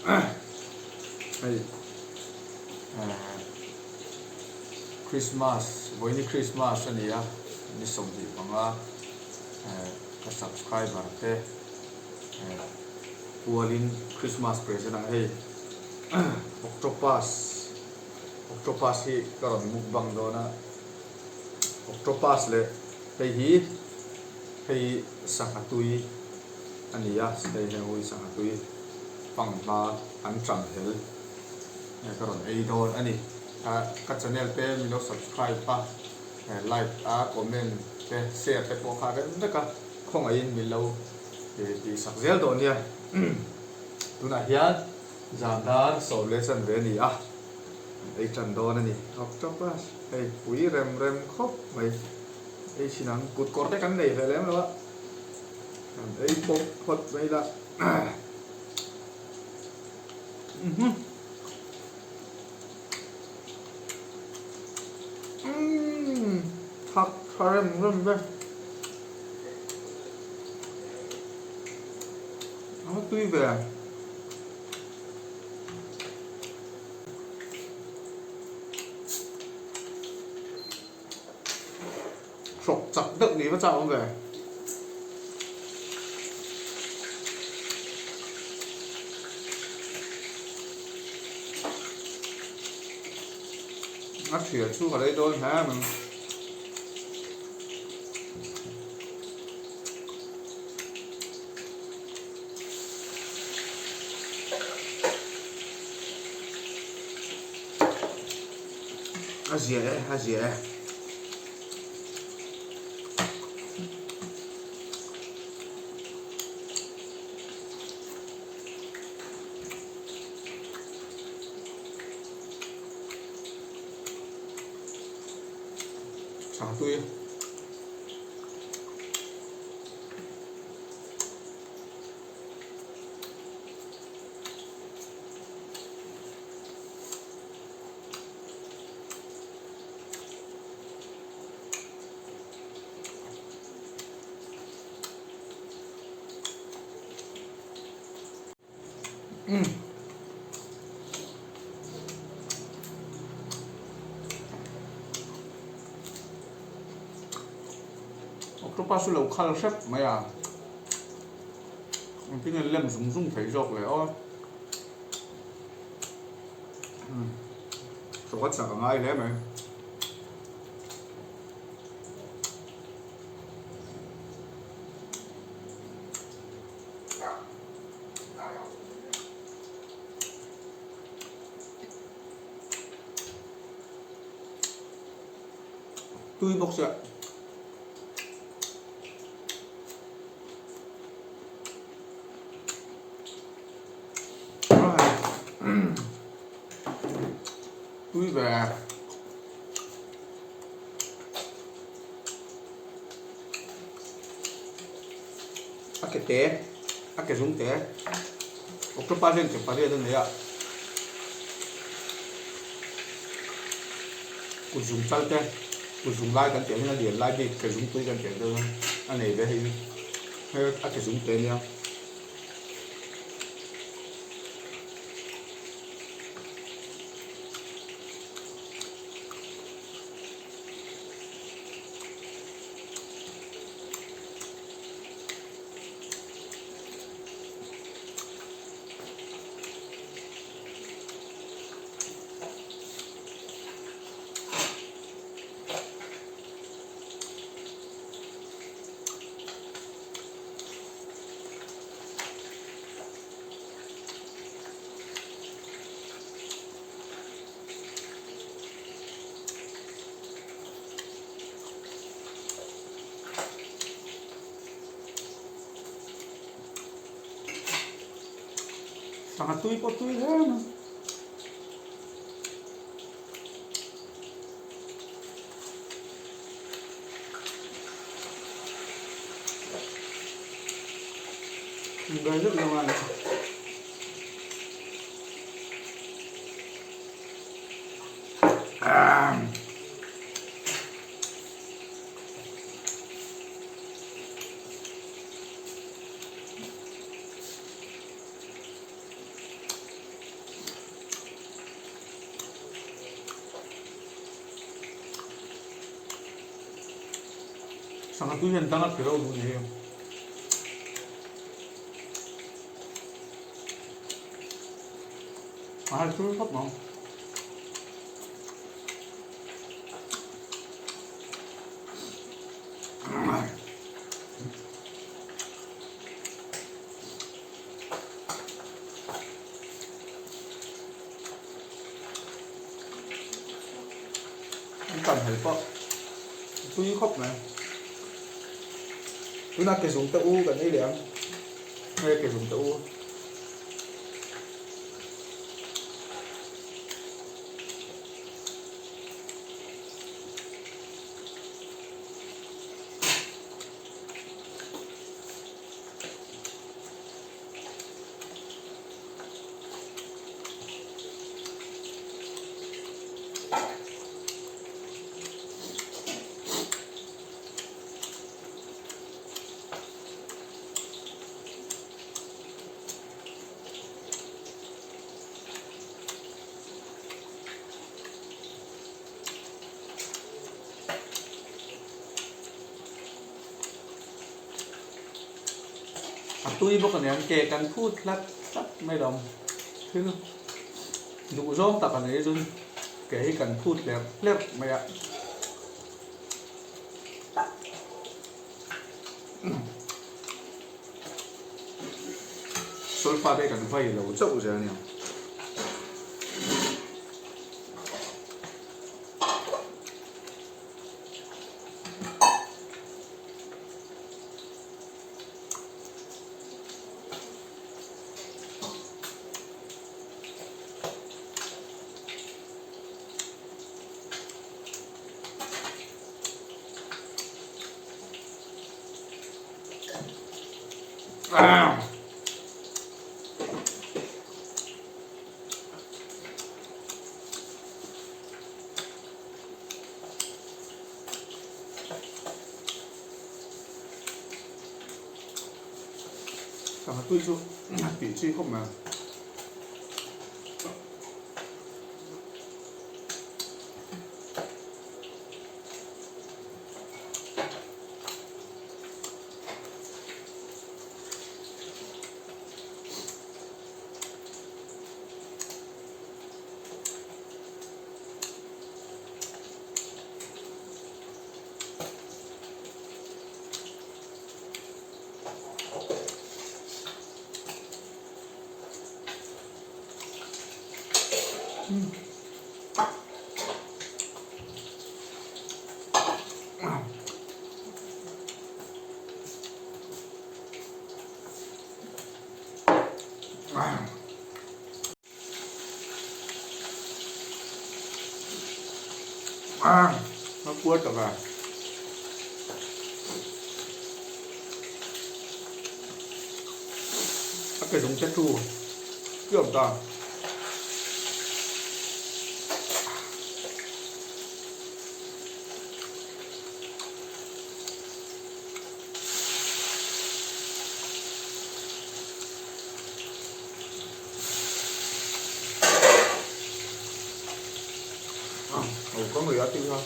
Hei Christmas vawiini Christmas a ni a, ni 25 ka subscriber te pualin Christmas present ang hei octopus octopus hi ka rawn mukbang dawn a, octopus leh hei hi hei sangha tui a ni a, hei heng ho hi sangha tui panghma an tang hel nge ka rawn ei dawn a ni. Ka channel te min lo subscribe a, like a comment te share te pawh kha rem vek a, khawngaihin min lo tih sak zel dawn nia. Tunah hian zan dar 10:15 a ni a, an ei tan dawn a ni. Octopus hei pui rem rem khawp mai ei thin ang, kut kawr te kan nei ve lem lo a, kan ei pawp phawt mai la. Thak tha rem rem ve. A tui ve. Hrawk chak deuh ni va chak awm ve. A thial chu ka lei dawn hle mai. A zia e, a zia e. Chhang tui. Octopus chu lo khal hrep mai a, engtin nge lem zung zung thei zawk le aw. Hrawk a chak a ngai hle mai. Tui bawk sia. Tui ve. A ke te, a ke zung te, octopus hian ke pariat a nei a, kut zung chal te, kut zung lai kan tih ang hian a lian lai bik ke zung pui kan tih ang deuh hian a nei ve hei hi, hei a ke zung te ania. Sangha tui pawh tui hle mai. Gai zeuh zeuh a ni. Sangha tui hian dang a ti reuh duh ni hi. A hai thur khawp mai. An tam hel pawh tui khawp mai. Tunah ke zung te u kan ei leh ang. Hei ke zung te u. A tui bawk a nia ke kan phut hlat hlat mai lo thil duh zawng tak a nei chuan ke hi kan phut hlerh hlerh mai a. Solfa te kan vai lo chauh zel a nia. Sangha tui chu tih chi khawp mai. Nó cuốn được à Các cái giống chết chu Cứ ẩm ta Ồ, có người ở tiêu không?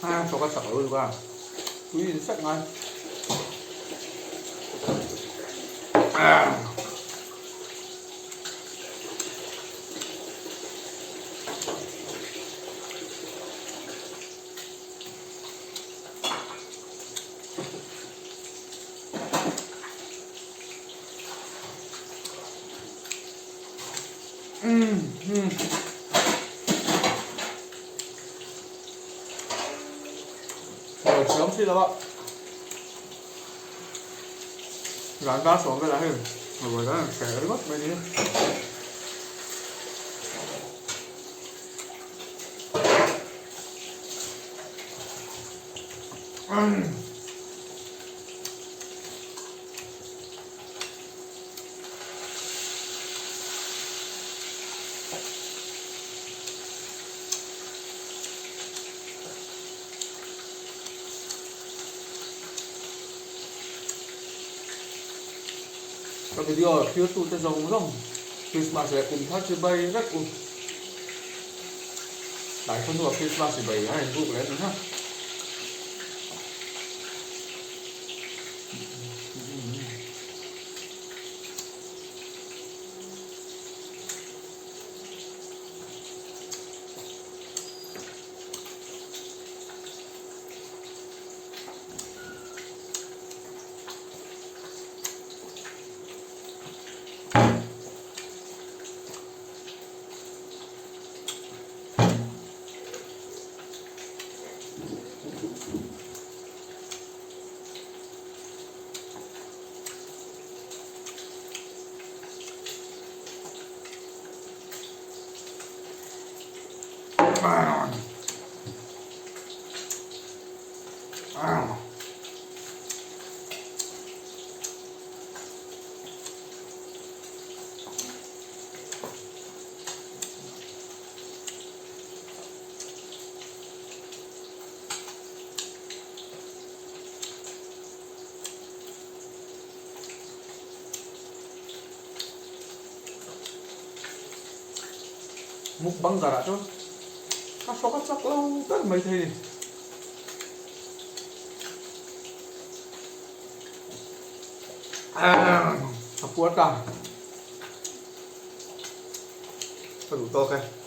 A thawk a chak lo lutuk a tui in sek ngai. si lo a. Zan dar sawm velah hei ruai kan rawn hreh ringawt mai ni. Ka video thlir tute zawng zawng Christmas leh kum thar chi bai vek u. Tlai khaw hnua Christmas chi bai a inbuk leh a ni na. Mukbang darah chuan a hrawk a chak lo ber mai thei a ni. A puar ta. Ka duh tawk e.